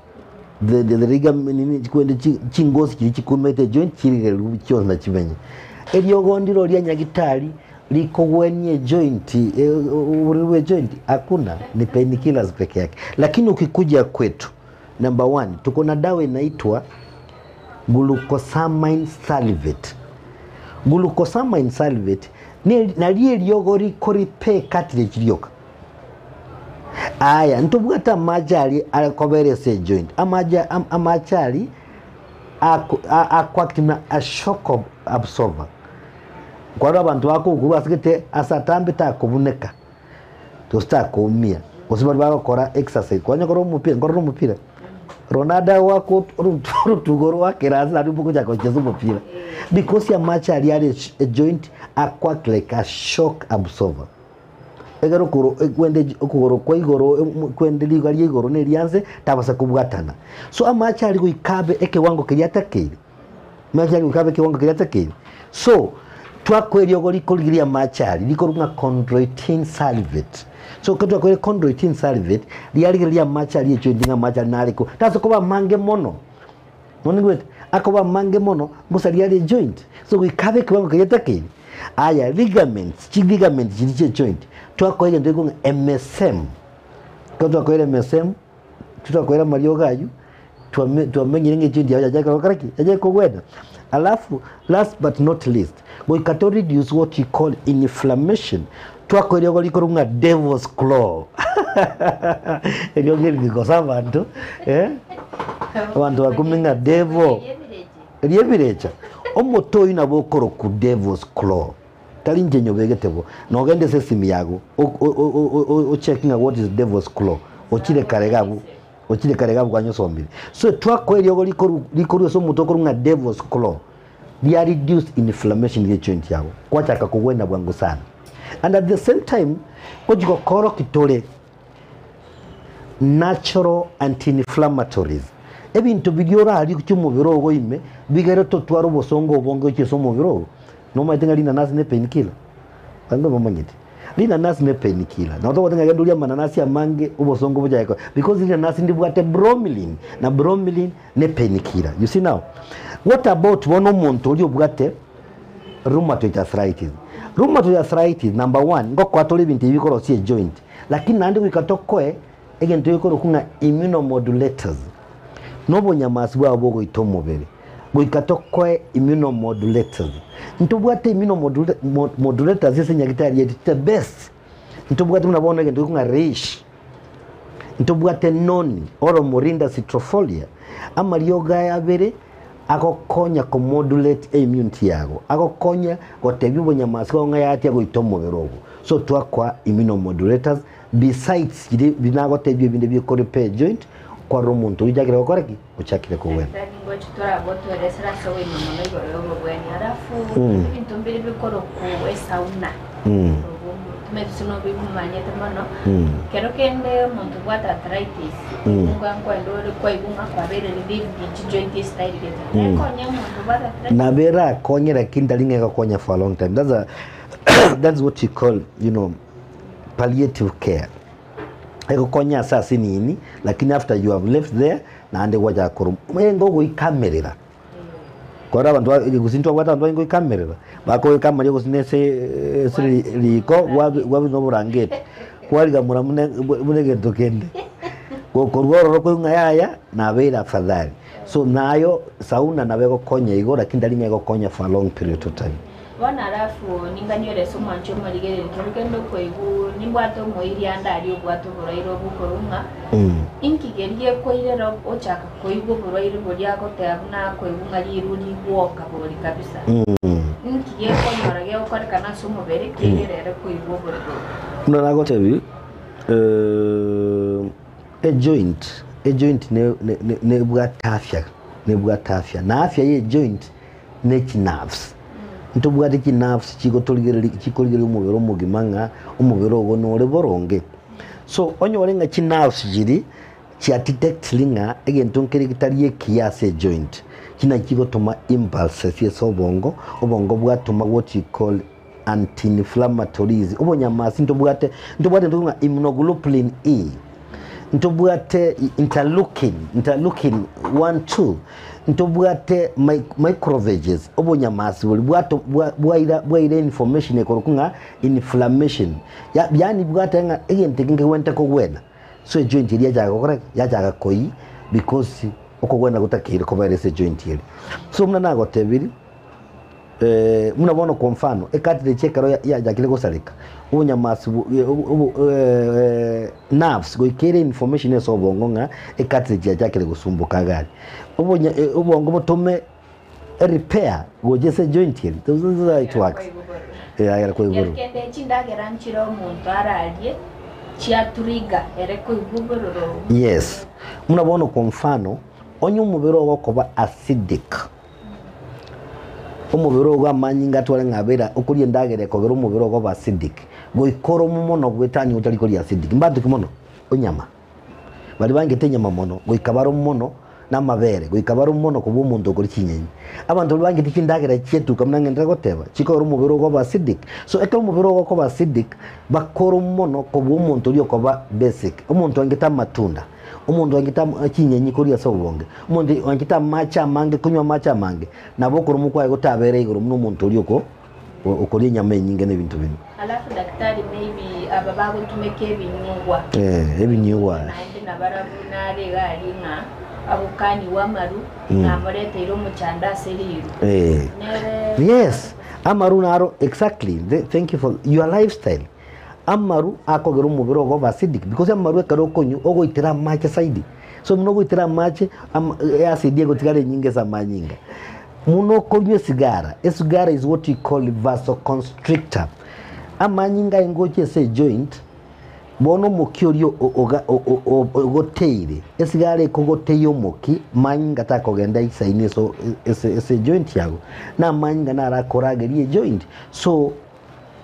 the the the ligament nini chikwende chi chingosi chiria chikumegete ejoint chirigereriwu chionsi nachimenye. Eriogo ndiro ria nyagitari Rikogwenia ejoint, oboriri bwa ejoint hakuna, ni painkillers peke yake. Lakini ukikuja kwetu, number one, tuko na dawa inaitwa glucosamine sulfate. Glucosamine sulfate Ne- Nari eriogo rikoripe cartilage rioka. Aya, ntobwate amache aria akobera ase ejoint, amache am- amache aria ako a- akoact buna a shock absorber. Kwarora abanto bakoigurwa ase gete ase atambe takobuneka, gose takoumia, gose baria bagokora exercise, kwanya korora omopira, nkorora omopira? Ronaldo agoaka orutugo rwakera ase nario ogochaka gochesa omopira, because amache aria are ejoint akoact like a shock absorber. Ekero okoro kwende okogoro kwa igoro kwende riga ria igoro na eria nse tabasa kobwatana. So amache aria goika abe ekewango keria atakeire, amache aria goika abe ekewango keria atakeire. So, twakoa eriogo rikorigereria amache aria, rikorwa ng'a chondroitin sulfate. So ekero twakoire chondroitin sulfate, riarigereria amache aria echointi ng'a amache aria nare ko, tasa koba amange mono. Nonigwete? Akoba amange mono, ngosaria are ejoint. So goika abe ekewango keria etakeire. Aya ligaments, chiligaments chiria chia ejoint, twakoa egento gekong'a MSM. Ekero twakoire MSM, twakoire amariogo aywo, twame twamenyire ng'a ejoint yago yachakire gokora ki? Yachakire kogwena. Alafu, last but not least, goika to reduce what we call inflammation, twakoa eriogo rikorwa ng'a devil's claw. Eriogo eri rigosa abanto, eh. Abanto bakumia ng'a devil, eria ebirecha, omote oyio nabo okorokwa devil's claw, tari inche nyobegete bo, nogende ase esimi yago ocheck ng'a what is devil's claw, ochire kare iga abwo, ochire kare iga abwo kwanyosomire. So twakoa eriogo rikoru rikorwa ase omote okorwa ng'a devil's claw, ria reduce inflammation ria ejoint yago, kwachaka kogwena bwango sana. And at the same time, ngochi gokoroki tore. Natural anti-inflammatories, ebinto biria orarie gochia omobere ogo ime bigere totware obosongo obonge gochia ase omobere ogo. Nomanyete ng'a rinanasi ne painkiller? Abanto mbamanyeti. Rinanasi ne painkiller. Nabo togoteba ng'a genda orie amananasi amange obosongo bochake koba because rinanasi ndibwate bromelain na bromelain ne painkiller. You see now? What about bono omonto oria obwate rheumatoid arthritis? Rheumatoid arthritis number one, ngokoa tore ebinto ebi bikorosia ejoint. Lakini naende goika tokoe egento gekorokwa ng'a immunomodulators, na obonyamasi bwabo bogoita omobere. Goika tokoe immunomodulators. Ntobwate immunomodulators ase enyagitari yaito the best. Ntobwate buna bono egento gekorokwa ng'a reishi, ntobwate noni oro morinda citrofolia, amariogo aya abere agokonya komodulate eimmunity yago, agokonya gotebia obonyamasi bwao ng'a yatia goita omobere ogo. So twakoa immunomodulators besides chiria binagotebia ebinde bikorepair joint, kwarora omonto oyio ochakire gokora ki? Ochakire kogwena. Daktari ngochi toragotoeresera ase oboime mono igoro y'obobweni alafu ebinto mbire bikorokwa esauna Timanyeti gose nobimanyete mono kero kende omonto obwate arthritis okoigwa nkoenda ore kwaigwa ng'a kwabeire relieved chijoint estyle gete nekonye omonto obwate arthritis. Nabo erakonye lakini tari ng'a egokonya for a long time. That's a that's what you call you know palliative care. Egokonya ase asinini lakini after you have left there naende gwachaka korwa enga ogoikamerera. Kore abanto ba gose ntwabwate abanto baye ngoikamerera, bakoika amaria gose na ase ase riko gwabe gwabe na oborangeti, kwarigamora buna buna egento kende. Gokorwa ororo koigwa ng'a yaya, nabeire afadhali. So nayo sauna nabo egokonya igo lakini tari ng'a egokonya for a long period of time. Bono alafu ninganyore ase omwancho omorigereria kero kende okoigwa nimbwate omoiri ande aria obwate oborwaire obwo okorwa ng'a inki keria gekoirera ochaka koigwa oborwaire boria agoteba buna akoigwa ng'a riru rigwoka bori kabisa. Inki gekonyora gegokorekana ase omobere keirere ere koigwa oborito obo. Buna nagotebi ejoint, ejoint ne ne nebwate afya, nebwate afya, na afya ya ejoint ne chinerves. Ntobwate chinerves chigotorigereria chikorigereria omobere omogima ng'a omobere ogo nore boronge. So onyore ng'a chinerves chiria chia detectiri ng'a egento nkere getari ekiya ase ejoint, china chigotoma impulses ase obongo, obongo bwatoma what you call anti-inflammatories, obonyamasi ntobwate ntobwate intwe ng'a immunoglobulin E, ntobwate interleukin, interleukin 1, 2, ntobwate microphages, obonyamasi boria bwato bwa bwaira bwaira information ekorokwa ng'a inflammation, ya yaani bwateba ng'a egento eke nkegwenerete kogwena, so ejoint eria yachaka gokora ki? Yachaka koyia because okogwena gotakeire kobera ase ejoint eria. So buna nagotebirie. Buna bono kwa mfano, ecartilage ekero yachakire gosareka, obonyamasi nerves goika ere information ase obongo ng'a ecartilage yachakire gosumboka iga aria. Obonya obongo botome erepair gocha ase ejoint eria, that's how it works. Eh, agera koiborwa. Kende chindagera nchire omonto ararie chiatrigger ere koigwa obororo obwo. Yes, buna bono kwa mfano, onye omobere ogokoba acidic, Omobere ogo amanyinga atware ng'a abere okoria endagera ekogera omobere ogo obe acidic. Goika ore omo mono goetania otari koria acidic. Mbanto ki mono? Enyama. Baria bangete enyama mono, goika bare omo mono na amabere, goika bare omo mono kobua omonto okoria chinyenyi. Abanto baria bangete chindagera chietuka buna ng'enderere goteba, chikogera omobere ogo obe acidic. So ekero omobere ogo okoba acidic, bakore omo mono kobua omonto oria okoba basic. Omonto oangete amatunda. Omonto oanchete chinyenyi koria ase obonge, omonto oanchete amache amange konywa amache amange, nabo okoromwa kwaye gotabere igoro buna omonto oria oko okoria enyama enyinge na ebinto binde. Alafu daktari maybe aba bagotumeka ebinyugwa. Eh, ebinyugwa. Naende nabarabwo nare iga aria ng'a agokaniwa amaru, namoreteire omochando ase riru. Eh. Nere. Yes, amaru naro exactly, thank you for your lifestyle. Amaru akogera omobere ogoba acidic because amaru ekero okonywa ogoitera amache zaidi. So buna ogoitera amache ama eacid egotigara enyinge ase amanyinga. Buna okonywa esigara, esigara is what we call vasoconstrictor. Amanyinga aye ngocha ase ejoint, bono omokia oria oga ogoteire, esigara ekogotei omokia, manyinga takogenda isaini ase ase ase ejoint yago, na amanyinga naro akorageria ejoint. So.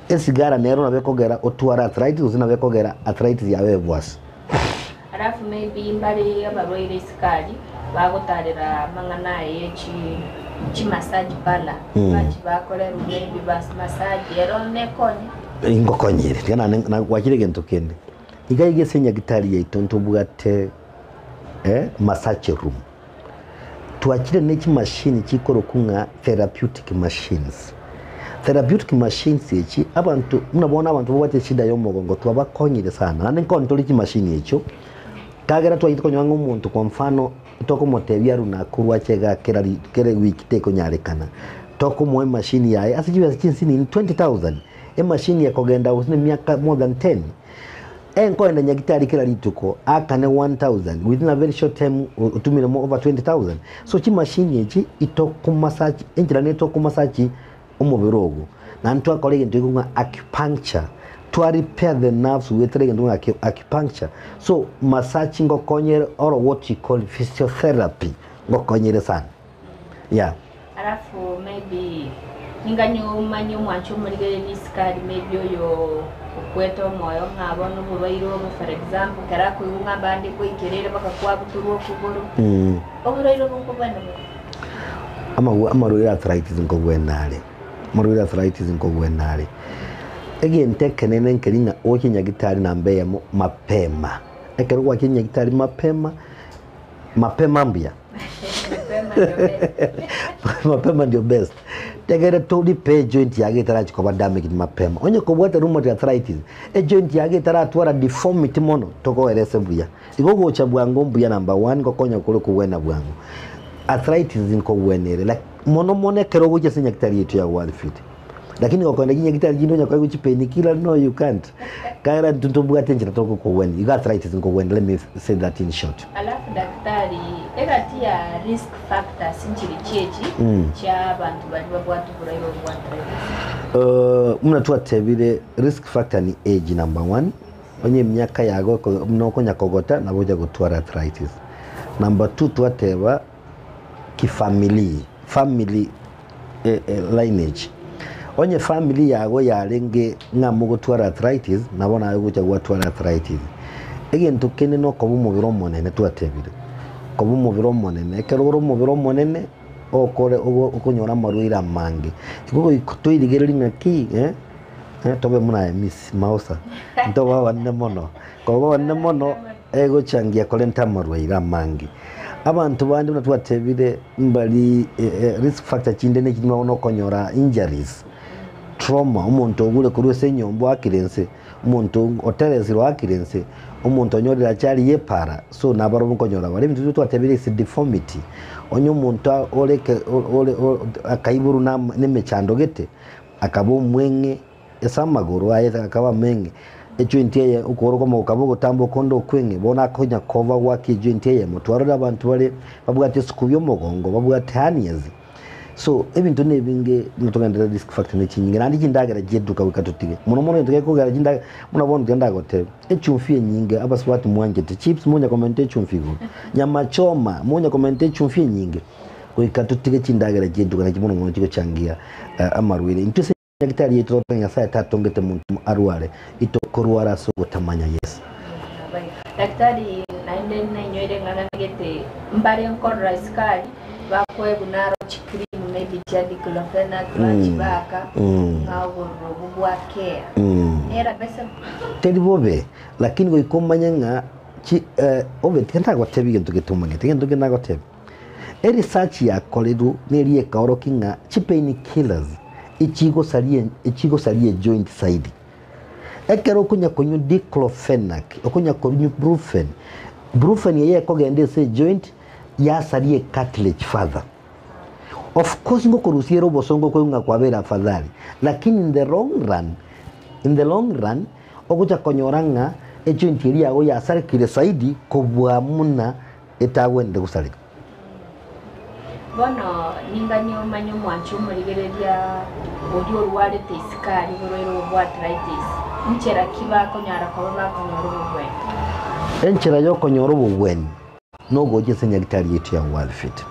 Esigara nero nabo ekogera otware arthritis gose nabo ekogera arthritis yago ebe worse. Alafu maybe mbare abarwaire esikari bagotarera amang'ana aya ye chi chimassage parlour bachi bakorerwa maybe bas massage ero nekonye. Ingokonyire, tiga naende nagwachire egento kende. Iga iga ase enyagitari yaito ntobwate massage room. Twachire ne chimashini chikorokwa ng'a therapeutic machines. Therapeutic machines echi, abanto buna bono abanto babwate eshida ya omogongo twabakonyire sana, naende nkonya tore chimashini echio, ekiagera twachete konyora ng'a omonto kwa mfano tokomotebia arwe Nakuru ache igaa kera ri kera ewiki tekonyarekana, tokomoa emashini yaye ase chibesa chinsinini 20,000, emashini ekogenda gose na emiaka more than 10. Enkoenda nyagitari kera rituko aakane 1000 within a very short time otumire mo over 20000 so chimashini echi itokomassage enchera ne tokomassage omobere ogo naende twakora egento gekong'a acupuncture twa repair the nerves goetera egento ng'a acupuncture so massage ngokonyere or what you call physiotherapy ngokonyere sana yeah. Alafu maybe ninganye omanye omwancho omorigereria isikari maybe oyo okwete omoyo ng'a bono oborwaire obo for example ekero akoigwa ng'a abande ngoikerere bagakwabutorwa okogoro, oborwaire obo nkobwene bore? Amagwa amarwaire arthritis nkobwena are, amarwaire arthritis nkobwena are. Egento ekenene nkeri ng'a oche nyagitari namba eyemo mapema, ekero gwachire nyagitari mapema, mapema mbuya. Mapema ndio best. Tegere to repair joint yage etarachi koba damaged mapema. Onye kobwate rheumatoid arthritis, ejoint yage etaratwara deformity mono, tokoerese buya. Igo gocha bwango mbuya number one gokonya kore kogwena bwango. Arthritis nkogwena ere, lak mono mono ekero ogochia ase nyagetari yaito ya World Fit. Lakini gokoenda chinyagitari chinde onya koegwa chipainkiller no you can't. Ekiagera intwe ntobwate enchera togokogwenia. Igo arthritis nkogwena let me say that in short. Alafu daktari, egati ya risk factors nchiri chiechi chia abanto baria babwate oborwaire obo bwa arthritis? Buna twatebire risk factor ni age number one, onye emiaka yago eko buna okonya kogota nabo ocha gotwara arthritis. Number two twateba kifamili, family lineage. Onye family yago yarenge ng'a mogotwara arthritis, nabo naye ogocha gwatwara arthritis. Egento kende nokoba omobere omonene twatebire, koba omobere omonene, ekero ore omobere omonene, okore okonyora amarwaire amange. Igo goika toirigereria ng'aki tobe buna aye miss maosa, ntobe abanene mono, koba abanene mono egochangia korenta amarwaire amange. Abanto bande buna twatebire mbari risk factor chinde ne chinde bono okonyora injuries. Trauma, omonto ogure korwa ase enyomba oakire nse, omonto oteresire oakire nse, omonto onyorire achari y'epara, so nabarobwo nkonyora bare. Ebinto biria twatebire is deformity, onye omonto ore eke ore akaiborwa na ama na emechando gete, akaba omweng'e ase amagoro aye akaba ameng'e, ejoint eye okogoro okomo gokaba ogotambe okonde okweng'e, bono akonya koba goaka ejoint eyemo. Twarorire abanto bare babwate esikubi omogongo, babwate hernias. So ebinto na ebinge buna togenderere risk factor ne chinyinge naende chindagera chieduka goika totige. Mono mono egento gekogera chindagera buna bono tiga ndagotebie, echumbi enyinge abasubati mwanchete chips monya komenta echumbi igoro, nyama choma monya komenta echumbi enyinge, goika totige chindagera chieduka nachi mono mono chigochangia amarwaire. Intwe ase Nyagetari yaito togoteba Nyasaye tatongete monto arware, itokorwara ase ogotamanya Yeso. Daktari naende nainyoire eng'ana gete mbare nkorora isiko bakoegwa naro chicream maybe chia diclofenac bachibaka ng'a obororo obwo bwakea nera besa. Teri bobe, lakini goika omanye ng'a chi obe tiga ndagotebie egento gete omanyete, egento kende nagotebie. Eresearch yakorirwe neri ekaorokia ng'a chi pain killers echigosaria echigosaria ejoint side. Ekero okonya konywa diclofenac, okonya konywa brufen, brufen eye ekogenda ase ejoint yasaria ecartilage further. Of course ngokorusia ere obosongo okoigwa ng'a kwabeire afadhali, lakini in the long run, in the long run, ogocha konyora ng'a ejoint eria yago yasarekire zaidi kobua muna etagwenerete gosareka. Bono ninganie omanye omwanchi omorigereria oria orwarete isiko aria oborwaire obo bwa arthritis, nchera ki bakonyara koba bakonyora obobweni? Enchera yokonyora obobweni nogocha ase nyagitari yaito ya Worldfit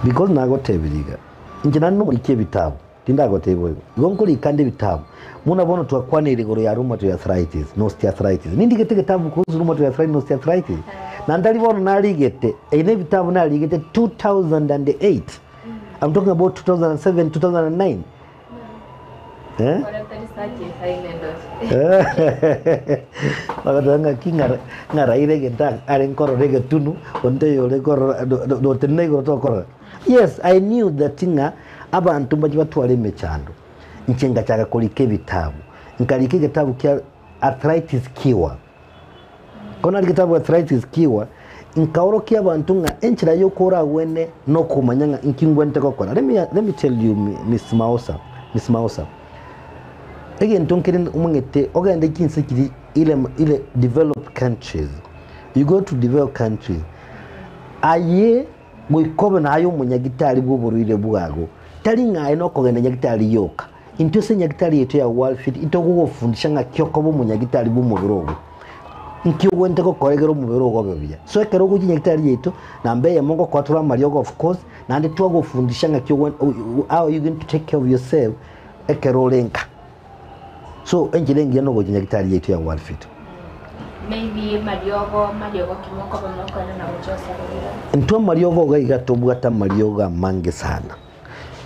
because nagotebirie iga, inche naende nomoriki ebitabu. Tindagotebia boigo. Igo nkorika nde ebitabu. Buna bono twakwanire igoro ya rheumatoid arthritis na osteoarthritis. Nindigete egetabu kuhusu rheumatoid arthritis na osteoarthritis. Na ntari bono narigete, ebi na ebitabu narigete 2008. I'm talking about 2007, 2009. Eh? Koreta research esaine ndoche. Bagateba ng'aki ng'ara ng'araire egento are nkorora egetunu, onde oyore korora notenena igoro tokorora. Yes, I knew that ng'a abanto mbache batware emechando. Inche ngachaka korika ebitabu. Nkarika egetabu kia Arthritis Cure. Ekero narika egetabu Arthritis Cure, nkaorokia abanto ng'a enchera yoka oragwene nokomanya ng'a inki ngwenerete gokora. Let me, let me tell you Miss Maosa, Miss Maosa, egento nkere omanyete ogende chinse chiria ile, ile developed countries, you go to developed countries, aye. Goika obe naye omonyagitari bw'oborwaire bwago, tari ng'a aye nokogenda nyagitari yoka. Intwe ase enyagitari yaito ya Worldfit intogogofundisha ng'aki okoba omonyagitari bw'omobere ogo. Nki ogwenerete gokora egere omobere ogo obe buya. So ekero ogochia nyagitari yaito, namba eyemo ngokoa tore amariogo of course, naende twagofundisha ng'aki ogwe how are you going to take care of yourself ekero ore nka. So enchera engiya nogochia nyagitari yaito ya Worldfit. Maybe mariogo mariogo ki mokoba mokoenda na gochia osababera. Intwe amariogo iga iga tobwate amariogo amange sana.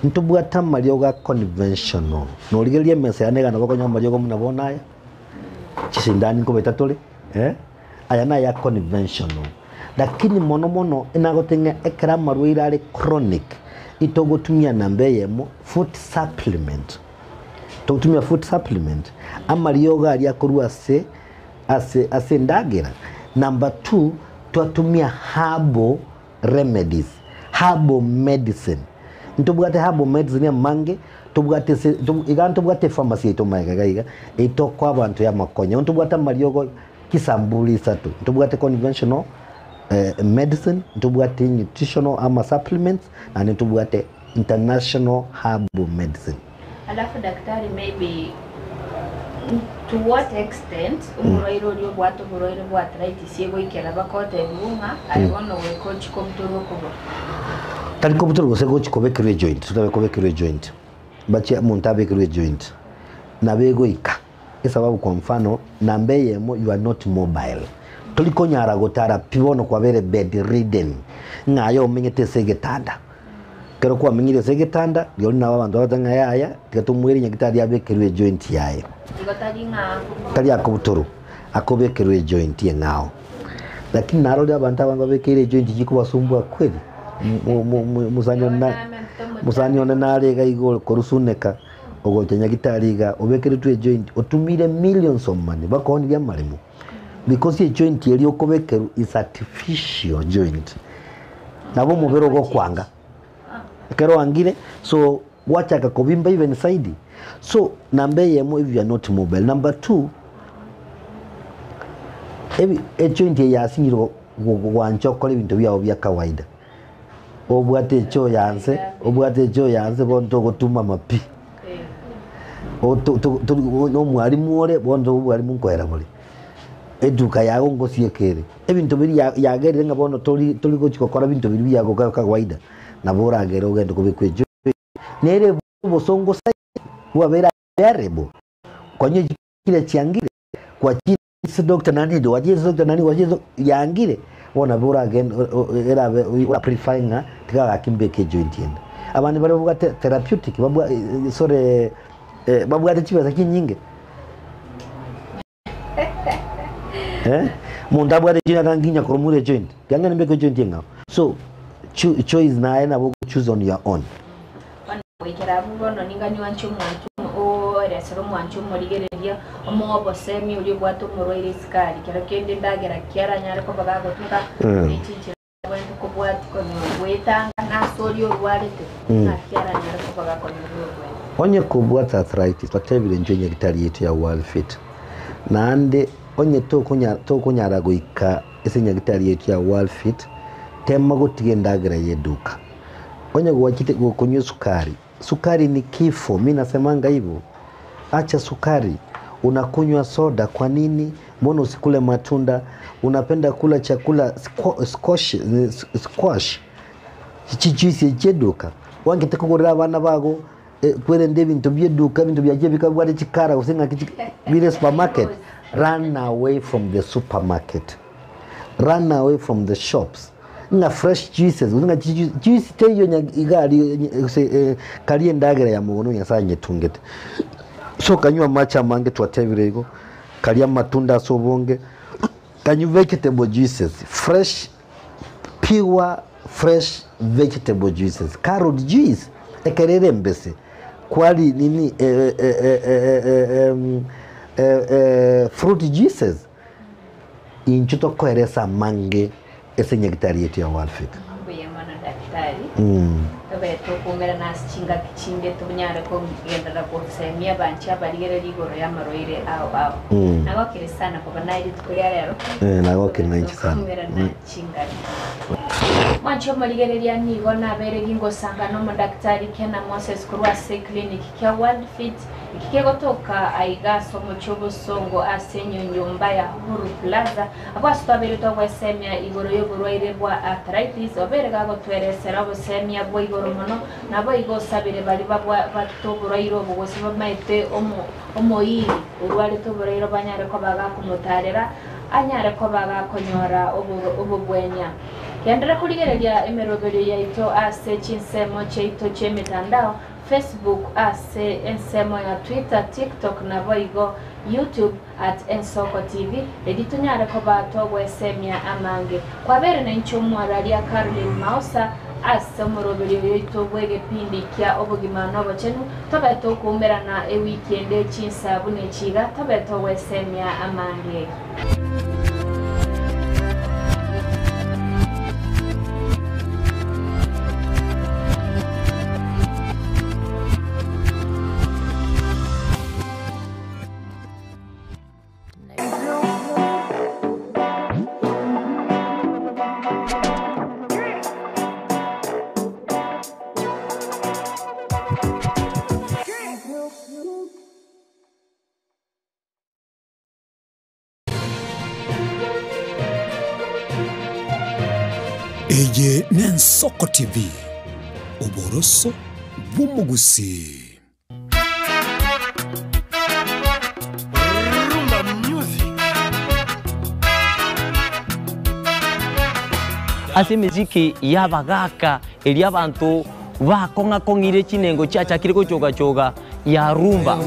Ntobwate amariogo a conventional. Norigereria emesa yane iga nabo okonyora amariogo buna bono aya, chisindani nkobeta tore eh, aya naye a conventional. Lakini mono mono enagotebia ng'a ekero amarwaire are chronic, itogotumia namba eyemo food supplement. Togotumia food supplement, amariogo aria akorwa ase ase ase endagera. Number two, twatumia herbal remedies, herbal medicine. Ntobwate herbal medicine amange, tobwate ase iga ntobwate epharmacy yaito magega iga iga, etokoa abanto y'amakonyo. Ntobwate amariogo chisamburi isato, ntobwate conventional medicine, ntobwate nutritional ama supplements, naende ntobwate International Herbal Medicine. Alafu daktari maybe to what extent omorwaire oria obwate oborwaire bwa arthritis egoikera bakotebiwa ng'a aye bono goika ochie kobutorwa okogoro. Tari kobutorwa gose gochi kobekerwa ejoint, totabe kobekerwa ejoint, bache omonto abekerwe ejoint, nabo egoika. Esababu kwa mfano, namba eyemo you are not mobile, tori konyara gotara pi bono kwabeire bed ridden, ng'a aye omenyete ase egetanda. Ekero kwamenyire ase egetanda, rirorio nabo abanto bagoteba ng'a yaya, tiga tomoire nyagetari abekerwe ejoint yaye. Igo tari ng'a akobutorwa. Tari akobutorwa, akobekerwa ejoint eng'ao. Lakini narorire abanto abange babekeire ejoint chikobasumbua kweri, mo- mo- mo- mosani one na mosani one nare iga iga okorusuneka. Ogocha nyagitari iga obekeretwe ejoint otumire millions of money bakoonirie amaremo because ejoint eria okobekerwa is artificial joint nabo omobere ogokwanga ekero oangire so gwachaka kobimba even zaidi so namba eyemo if you are not mobile number two ebi ejoint eye yasinyire gwancha okore ebinto biago bia kawaida Obwate echoo ya nse, obwate echoo ya nse bono togotumama pi. Na omwalimu ore bono obwalimu nkoera bore. Eduka yago ngosieka ere. Ebinto biria yagerire ng'a bono tori tori gochi gokora binto biria biago kawaida, nabo oragere ogende kobekwa echoo. Nere obosongo zaidi bwabeire unbearable. Kwanywa chire chiangire, kwachire ase doctor nani, gwachire ase doctor nani, gwachire ase yangire, bono nabo oragende erabe ora prefer ng'a tiga gaki mbeke ejoint ende. Abande baria babwate therapeutic babwa sorry babwate chibesa chinyinge eh, omonto abwate ejoint akange nginya koromura ejoint, tiga ng'ende mbeke ejoint eng'ao. So choice naye nabo ogo choose on your own. Bono goikera abwo bono ninganywanche omwancho oeresere omwancho omorigereria, omoe obosemi oria obwate omorwaire esukari, kero kende endagera ki aranyare koba gagotuka, ne chinchera abwenerete kobwatia konyora goetanga nase oria orwarete, ng'aki aranyare koba gakonyora orwaire. Onye kobwate arthritis, twatebire inchwe nyagitari yaito ya World Fit, naende onye tokonyara goika ase nyagitari yaito ya World Fit, tema gotiga endagera y'eduka. Onye gwachete gokonywa esukari, sukari ni kifo, mi nasemanga hivyo. Acha sukari. Unakunywa soda kwa nini? Mbona usikule matunda? Unapenda kula chakula squash, squash chijuice chieduka wangete kogorera abana bago kwerende ebinto bieduka ebinto biachire bikabwate chikara gose ng'aki bire supermarket run away from the supermarket run away from the shops ng'a fresh juices gose ng'a chi juice teiyo nya iga aria gose karia endagera ya mogondo Nyasaye anyetungete. So kanywe amache amange twatebire igo, karia amatunda ase obonge, kanywe vegetable juices, fresh pure fresh vegetable juices, carrot juice ekero ere embese, kwari nini fruit juices. Inchuo tokoeresa amange ase enyagitari yaito ya World Fit. Mbuya mono daktari. Tobe tokoumerana ase chingaki chinde tonyare kogenderera gosemia abanche abarigereria igoro y'amarwaire ao ao. Nagokire sana koba naye rituko ria rero. Nagokire nainche sana. Tokoumerana chingaki. Mwanche omorigereria nigo nabeire gingosanga n'omodaktari Kena Moses korwa ase eclinic kia World Fit Eki kegotoka aiga ase omochie obosongo ase enyomba ya Uhuru Plaza, abwo ase twabeire togwesemia igoro y'oborwaire bwa arthritis, obeire gagotweresera obosemia bwa igoro mono, naboigo osabire baria babwate oborwaire obo gose bamaete omoiri orwarete oborwaire banyare koba gakomotarera anyare koba gakonyora obobwenia. Genderera korigereria emeroberio yaito ase chinsemo chiaito chi'emetandao. Facebook ase ensemo ya Twitter, TikTok naboigo YouTube at Ensoko TV erio tonyare koba togwesemia amange. Kwabeire nainche omwararia Caroline Maosa ase omoroberio oyoito bw'egepindi kia obogima nobochenu tobe tokoumerana ewiki ende chinsa buna echi iga tobe togwesemia amange. Eye n'Ensoko TV, oboroso bw'omogusii. Rumba music. Ase emesiki y'abagaaka eria abanto bakong'a-kong'ire chinengo chiachakire gochoga-choga ya rumba.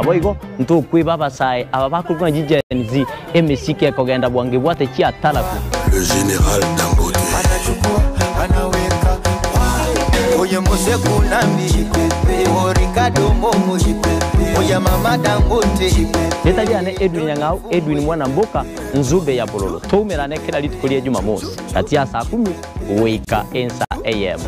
Naboigo ntokweba abasae aba bakorokwa ng'a chiGen Z, emesike ekogenda bwango ebwate chiataraku. Le général Dangote. Oye Mose Kunambi, o Ricardo Momo, oye Mama Dangote. Rita riane Edwin Nyang'au, Edwin Mwanamboka, Nzube ya Bololo. Toumerane kera rituko ria Jumamosi, gati ya saa kumi goika ensa eyemo.